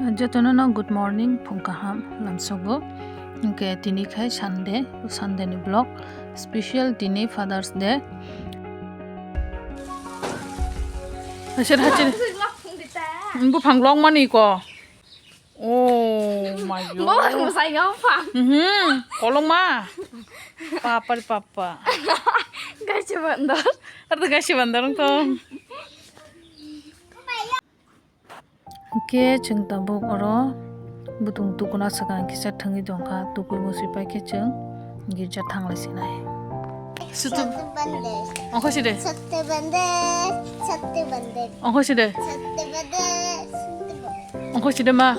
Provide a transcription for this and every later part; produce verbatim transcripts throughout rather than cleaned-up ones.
Jotono no good morning, phung kaham lamsogo. Hwnkhe tini khai Sunday, Sunday ni vlog, special tini Father's Day. Hajar hajar. Buphang longmani ko. Oh my God. Bo ang mwsai nga buphang. Mhm. Kolongma. Papa ri papa. Gaisi bandar. Arta gaisi bandar to. Hwnkhe chwng tabuk oro bwtwng tukuna swkang kisa thwngwi tongkha, tukui musi paikhe chwng girja thanglai sinai. Sutu. Sotto bande. Ongkho side. Sotto bande. Sotto bande. Ongkho side. Sotto bande. Sotto bande. Ongkho side ma.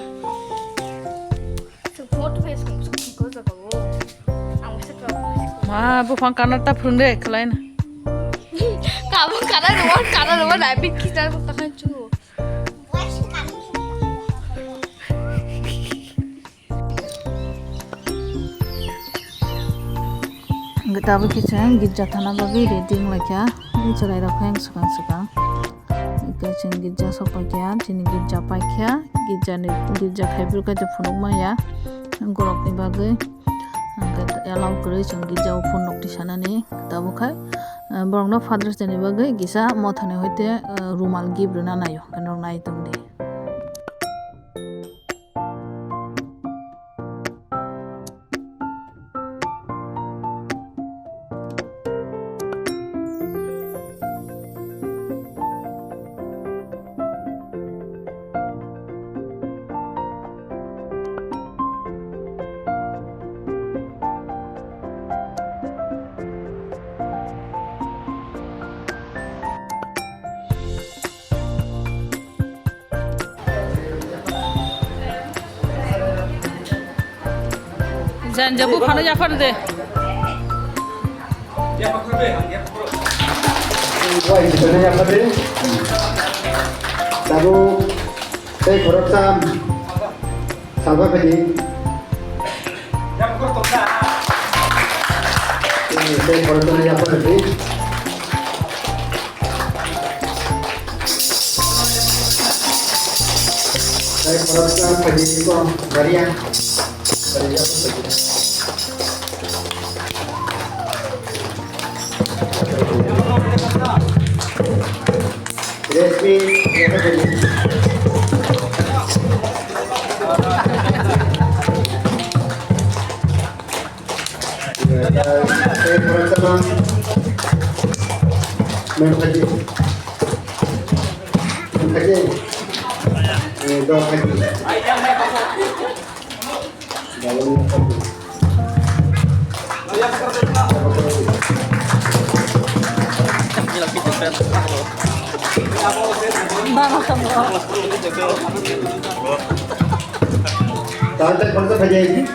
Ma buphang kana ta phwrwng de khwlaina. Kabo kana rwma, kana rwma, rabbit kita rwma ta khan chu. Hwnkhe tabuk khe chwng girja thana bagwi ready wnglaikha. Chwrairok phai swkang swkang. Hwnkhe chwng girja sokpaikha, chini girja paikha, girjani, girja khai phuru khe phunukmaya borokni bagwi. Hwnkhe allow kwrwi chwng girjao phunukti sanani tabuk khai. Borokno Father's Day ni bagwi kisa mothani hoite rumal gift rwna naio, hwnkhe norok nai tongdi. Jan jabu phano yaphar de. Wai, phano yaphar de. Jabu, tei khoroksa. Salba phai di. Tei khoroksa yaphar de. Tei khoroksa phai di ko, garia. Garia phai di. Reshmi, Tante, ¿cuánto fallé?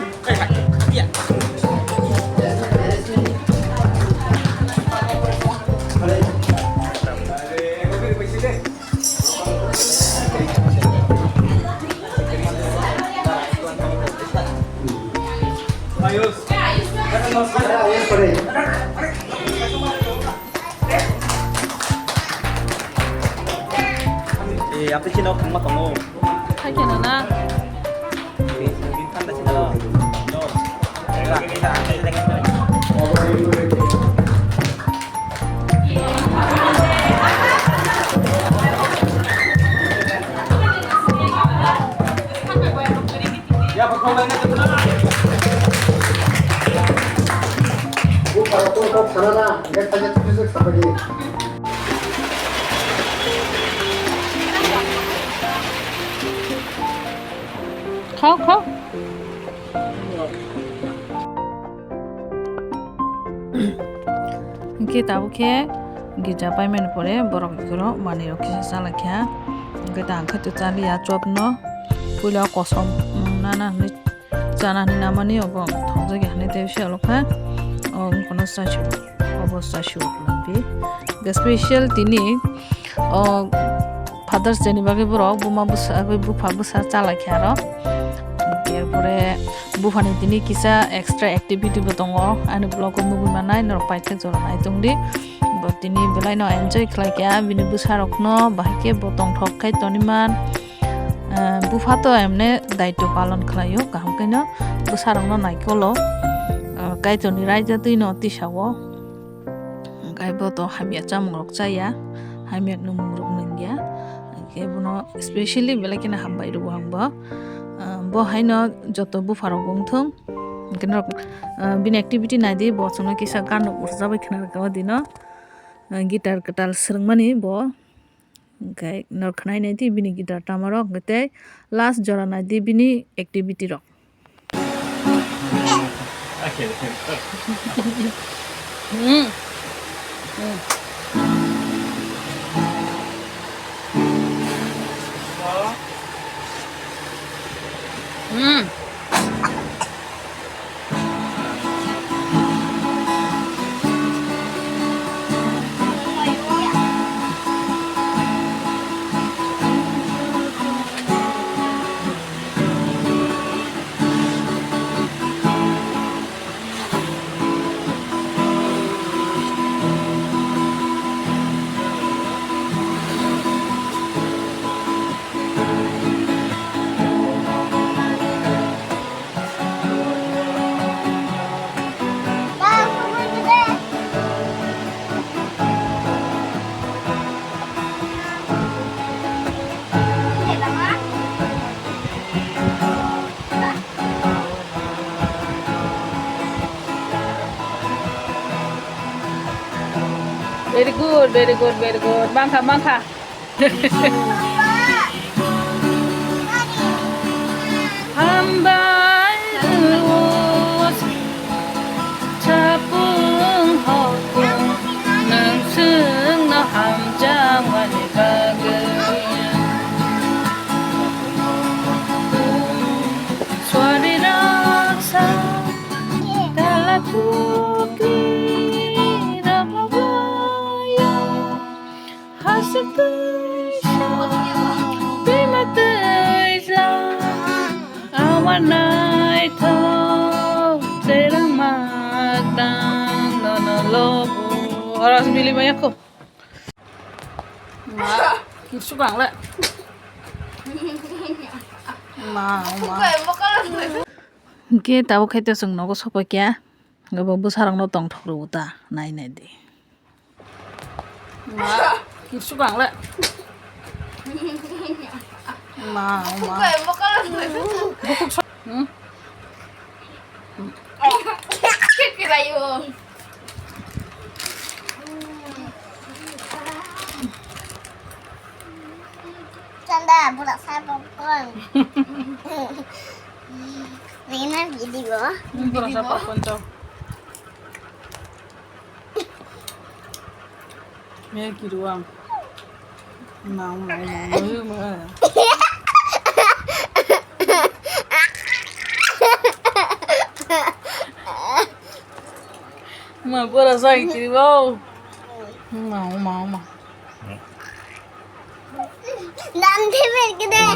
Eh, apa sih, no? Kamu tahu? Hai, kenapa? Khao, khao. Hwnkhe tabuk khe girja paimani pore borok ikhoro manwirok kisa chalaikha. Hwnkhe ta hwnkhe to chaliya chopno puila kosom nana hwnwi chana hwnwi namani obo thokjagya hwnwi tei se olokha o wngkhorno chasibo obo chasibo hwnwi. Hwnkhe special tini o Father's Day ni bagwi borok buma bwsa, bupha bwsa chalaikha aro. Erpore buphani tini kisa extra activity bo tongo, ani vlog o nugwi manai norok paithak jora nai tongdi. Bo tini belai no enjoy khlaikha bini bwsa rokno, bahai khe bo tongthok khai toniman. Ah, bupha to emne daityo palon khlaio, kaham khe no bwsarok no naikolo, ah, Kaitorni raida twi no tisao. Hwnkhe bo to hamya chamung rok chaya, hamya nwngmung rok nungya. Hwnkhe bono specially belai kheno hambai rwo ang bo. Ah, bo haino joto bupha rok wngthung. Hwnkhe norok, ah, bini activity naidi, bo chwngno kisa gan rok rwjabai khna rwkha o dino. Ah, guitar kwtal swrwngmani bo. Hwnkhe norok khwnai naidi bini guitar tamarok, hwnkhe tei last jora naidi bini activity rok. Very good, very good, very good. Mangkha, mangkha. Hambai rwos, chapung hokung, nwng chwngno hamjakmani bagwi. Suari raksa, kala kuki, rama boyo. Hasik twi sa, bima twi sa, ama naithok cherang ma tang nono lobo. Oro mili maya ko. Ma, kisu bang le. Ma, ma. Hwnkhe tabuk khe to chwng nogo sokphaikha. Hwnkhe bo bwsarokno tongthok rwo ta, nai nai di. Ma, kisu bang le. Ma, ma. Bukhuk so-, hmm? Chanda, budak saya popcorn. Rina video. Budak saya popcorn to. Maggie ruang. Mau, mau, mau, mau, mau. Ma, pura sakit kiri, wow. Mau, mau, mau. Dan timer gede.